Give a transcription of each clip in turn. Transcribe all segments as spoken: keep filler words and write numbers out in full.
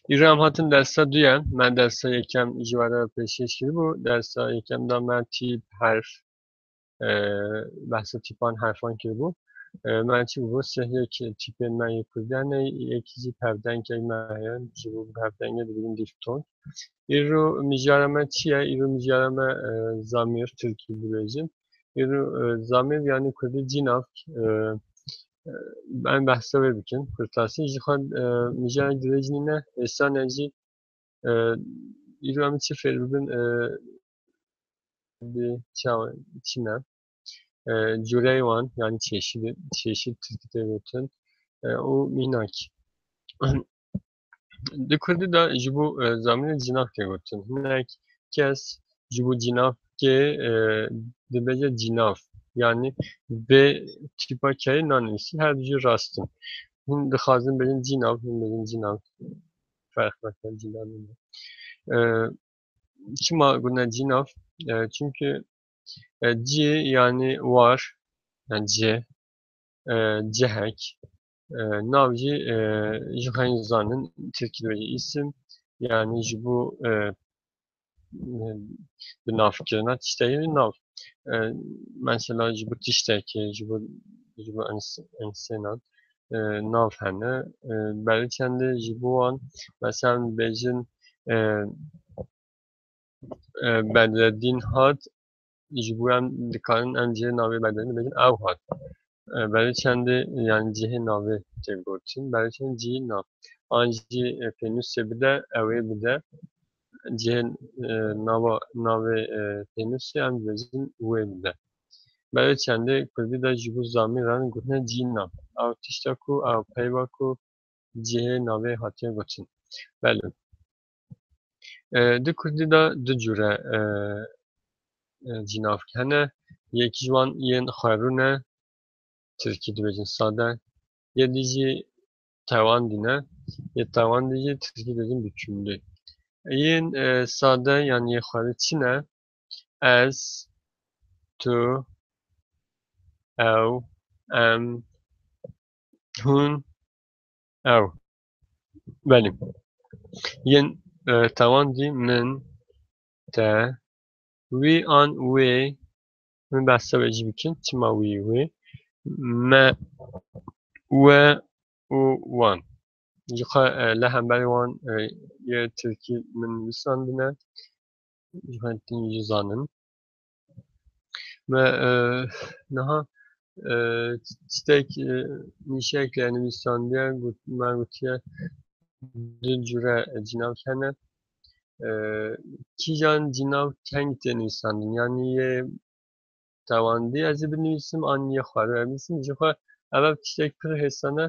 Îro em hatin dersa duyem. Me dersa yekem ji we re pêşkêş kiribû. Dersa yekem de me tîp, herf, e, behsa tîpan, herfan kiribû. E, me çi bû? Sih yek tîpên me yê Kurdî hene, yekî jî pevdengek me heye. Ji bo pevdengê dibêjin diftong. Îro mijara me çi ye? Îro mijara me, e, zamîr, tirkî dibêjin. Îro, e, zamîr yanî Kurdî cînav, e, e, em behsa wê bikin, kurtasî. Ji xwe, e, mijara dirêj nîne, êsane jî, e, îro em çi fêr bibin, e, bi çawa, çi ne? E, cûreyê wan, yanî çeşîd, çeşîd tirkî tê gotin, e, û mînak. Di kurdî de ji bo, e, zamîrê cînav tê gotin. Hinek kes ji bo cînavkê, e, dibêje cînav. Yanî vê tîpa keyê nanivîsî, her du jî rast in. Hûn dixwazin bêjin cînav, hûn bêjin cînav. Ferq nake, cînav nîne. E, çima gotine cînav? E, çimkî, e, cî yanî war, yanî cih, e, cihek, e, nav jî, e, ji xwe yên zanin, tirkî dibêje îsim, yanî ji bo, e, e, bi navkirina tiştekî nav. E, mesela ji bo tiştekê, ji bo, ji bo ens-, ensênan, e, nav hene. E, berê çendê ji bo wan, mesela em dibêjin, e, e, Bedreddîn hat, ji bo em dikarin em cihê navê Bedreddîn bêjin ew hat. E, berê çendê, yanî cihê navê tê gotin, berê çendê cihê nav. An jî, e, pênûsê bide, ew ê bide. Cihê, e, nava, navê, e, pênûsê em dibêjin wê bide. Berê çendê kurdî de ji bo zamîran gotine cînav. Ew tişta ku, ew peyva ku cihê navê hatiye gotin. Belê. E, di kurdî de du cûre, e, e, cînavk hene. Yek ji wan yên xwerû ne, tirkî dibêjin sade. Yê dî jî tewandî ne. Yê tewandî jî tirkî dibêjin biçûmlî. Yên, e, sade yan yê xwerû çi ne? Ez, tu, ew, em, hûn, ew. Belê. Yên, e, tewandî min, te, wî an wê, min behsa wê jî bikin. Çima wî, wê? Me, we û wan. Ji xwe, e, li hemberî wan, e, yê tirkî min nivîsandine. Ji xwe tîn jî zanin. Me, e, niha, e, tiştek, e, nîşek li nivîsandiye, got-, me gotiye du cure cînav hene. E, kîjan cînav keng tê nivîsandin? Yanî yê tewandî ez ê binivîsim, an yê xwerû ez binivîsim? Ji xwe ev, ev tiştek pir hêsan e.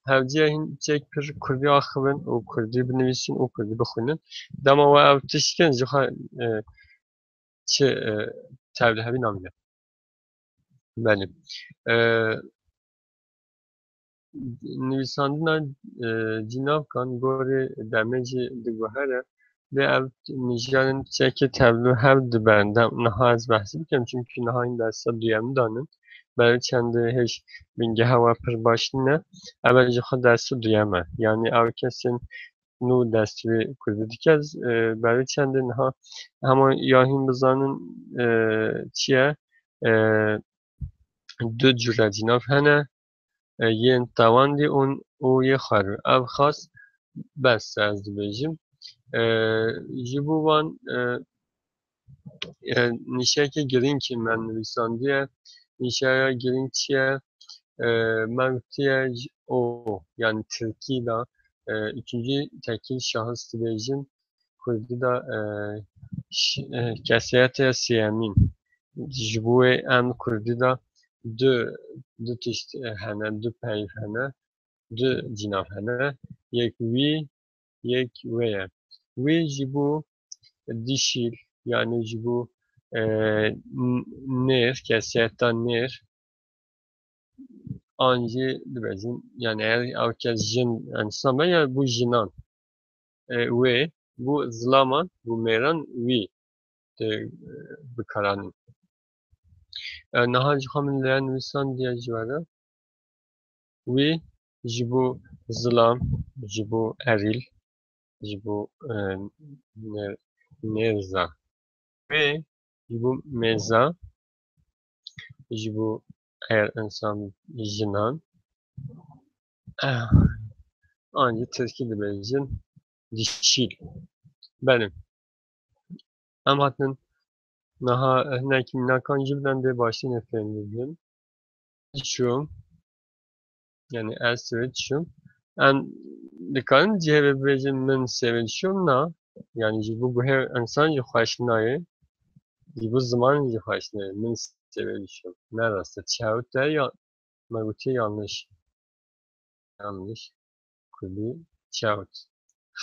Hevciya hîn tiştek pir kurdî axivin û kurdî binivîsin û kurdî bixwînin. Dema we ev tişt kin, ji xwe, e, çi, e, tevlihevî namîne. Belê. E, nivîsandina, e, cînavkan gorê demê jî diguhere. Lê ev mijarên çekê tevlû hev dibe. Dem-, niha ez behsî bikim, çimkî niha hîn dersa duyemî danin. Berê çendê hêj bingeha we pir baş nîne. Ev ji xwe dersa duyem e. Yanî ew kesên nû dest wê kurdî dike. Ez, e, berê çendê niha hema ya hîn bizanin, e, çi ye? E, du cure cînav hene, e, yên tewandî û, û yê xwerû. Ev xas bes e, ez dibêjim. E, ji bo wan, e, e, nîşeyeke girîng me nivîsandiye. Nîşeya girîng çi ye? E, me gotiye ji o, yanî tirkî de, e, üçüncü tekil şahıs dibêjin. Kurdî de, e, ş-, e, kesayeta sêyemîn. Ji bo wê em kurdî de du, du tişt, e, hene, du peyv hene, du cînav hene. Yek wî, yek wê ye. Wî ji bo dişîl, yanî ji bo, e, n-, nêr, kesayeta nêr, an jî dibêjin, yanî eger ew kes jin, yanî same ya bo jinan. E, wê, bo zilaman, bo mêran wî tê, e, bikaranîn. E, niha ji xwe min lê nivîsandiye ji we re. Wî ji bo zilam, ji bo erîl, ji bo, e, nê-, nêrza. Wê ji bo mêza, ji bo eger insan jinan, eh, an jî tirkî dibêjin dişîl. Belê. Em hatin niha hinek mînakan jî bidan dê başî nefêm bibin. Çûm. Yani ez sivê çûm. Em dikarin cihê vê bibêjin min sivê çûm na. Yani ji bo guhê insan jî xweş nayê. Ji bo ziman jî xweş nayê. Min sivê çûm. Ne rast e. Çewt e ya me gotiye yanlış. Yanlış. Kurdî çewt.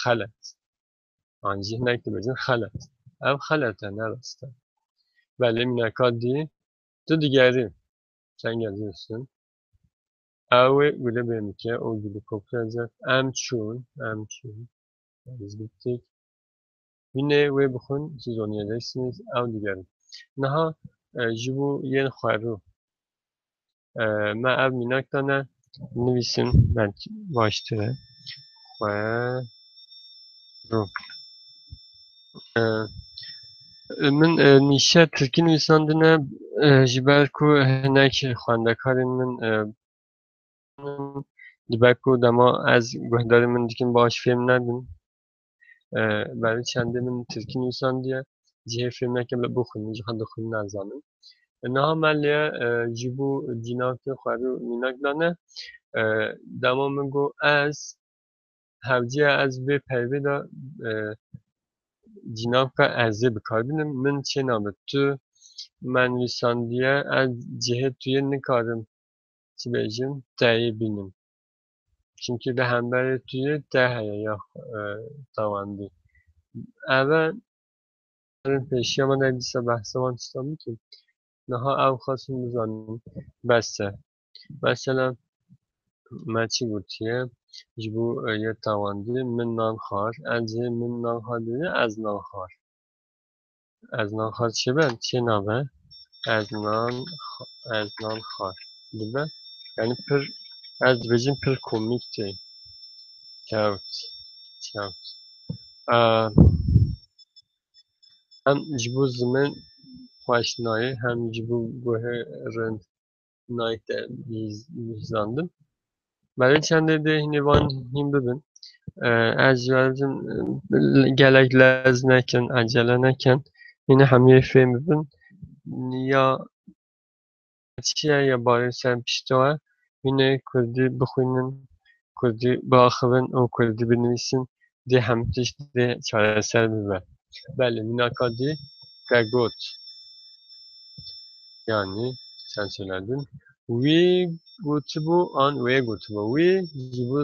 Xelet. An jî hinek dibêjin xelet. Ev xelet e, ne rast e. Belê mînaka dî tu digerî. Sen geldiyorsun. Ew ê gule bê min ke, o gülü koklayacaksın. Em çûn, em çûn. Biz gittik. Binê wê bixwin, siz onu yiyeceksiniz. Ew digerin. Niha, e, ji bo yên xwerû. E, me ev mînak dane, nivîsim belkî baştir e. Xwerû. E, min, e, nîşe tirkî nivîsandine, e, ji ber ku hinek xwendekarên min, e, Dibe ku dema ez guhdarên min dikin baş fêm nebin. E, berî çendê min tirkî nivîsandiye, cihê fêm neke bixwînin, ji xwe dixwînin nazanin. E, niha me lê, e, ji bo cînavkê xwerû mînak dane. E, dema min got ez, hewce ez vê peyvê de, e, cînavka ezê bi kar bînim, min çê nabe. Tu me nivîsandiye, ez cihê tu yê nikarim çi bêjim, teyê bînim. Çimkî li hemberê tu yê te heye ya, e, tawandî. Ev e, pêşiya me de dîsa behsa wan tiştan bikim. Niha ew xwestin bizanin. Bes e. Mesela, me çi gotiye? Ji bo, e, yê tawandî, min nan xwar. Ez ê min nan xwar dibêje, ez nan xwar. Ez nan xwar çi be? Çi nabe? Ez nan x-, ez nan xwar. Dibe? Yani pir, ez dibêjim pir komîk tê. Çewt. Çewt. Aa, hem ji bo ziman xweş nayê, hem ji bo guhê rind nayê te bîz-, bîzandin. Belê çendê dê hinê van hîn bibin. Ee, ez ji we dibêjim, e, gelek lez nekin, ecele nekin. Hinê hemiyê fêm bibin. Ya çi ye ya barê ser pişto e. Hûn ê kurdî bixwînin, kurdî biaxivin û kurdî binivîsin, dê hemû tişt dê çareser bibe. Belê, mînaka dî te got. Yani, sen söyledin. Wî gotibû an wê gotibû. Wî ji bo,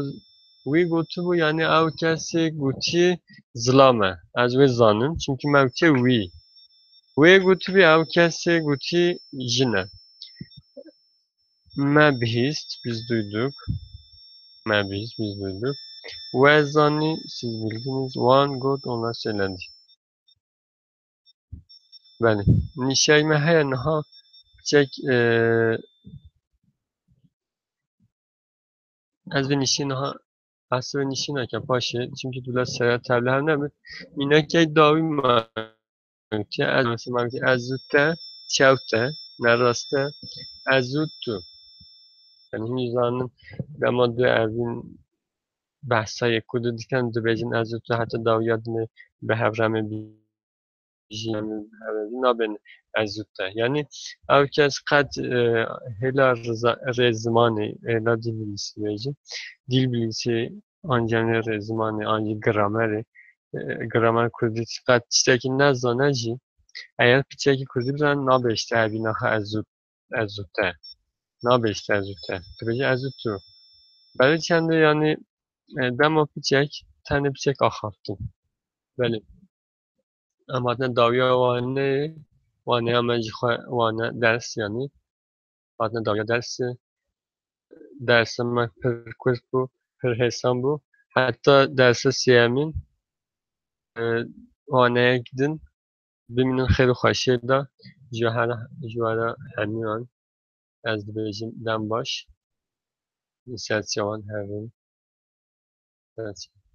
wî gotibû, yani ew kesê gotî zilam e. Ez wê zanim, çimkî me gotiye wî. Wê gotibî ew kesê gotî jin e. Me bihîst, biz duyduk. Me bihîst, biz duyduk. We zanî, siz bildiniz. Wan got, onlar söyledi. Belê. Nîşey me heye niha piçek, e, ez vê nîşî niha, ez vê nîşî neke paşê, çimkî tu lez sere tevle hev nebin. Mînekey dawî me gotiye, ez mesela me gotiye, ez û te, çewt e, ne rast e, ez û tu. Yani hîn zanin, dema du evîn behsa yek û du dikin, dibêjin ez û tu, heta dawiya dinê bi hev re me bî-, jî, em ê bi hev re jî nabên ez û te. Yani ew kes qet, e, hêla riza-, rêzimanê, hêla dîl bilîsî bêjin. Dîl bilîsî an jî em ê rêzimanê, an jî gramerê, e, gramer kurdî qet tiştekî nezane jî, eger piçekî kurdî bizane, nabe işte evîna xwe ez û, ez û te. Nabe işte ez û te. Dibêje ez û tu. Belê çendê yani, e, dema piçek, tenê piçek axaftin. Belê. Em hatine dawiya waneyê, waneya me jixwe wane ders, yanî hatine dawiya dersê. Dersa me pir kurt bû, pir hêsan bû. Heta dersa sêyemîn, e, waneyek din. Bimînin xêr û xweşiyê de ji her, ji we re hemûyan. Ez dibêjim dem baş. Li ser çavan herin. Ser çavan.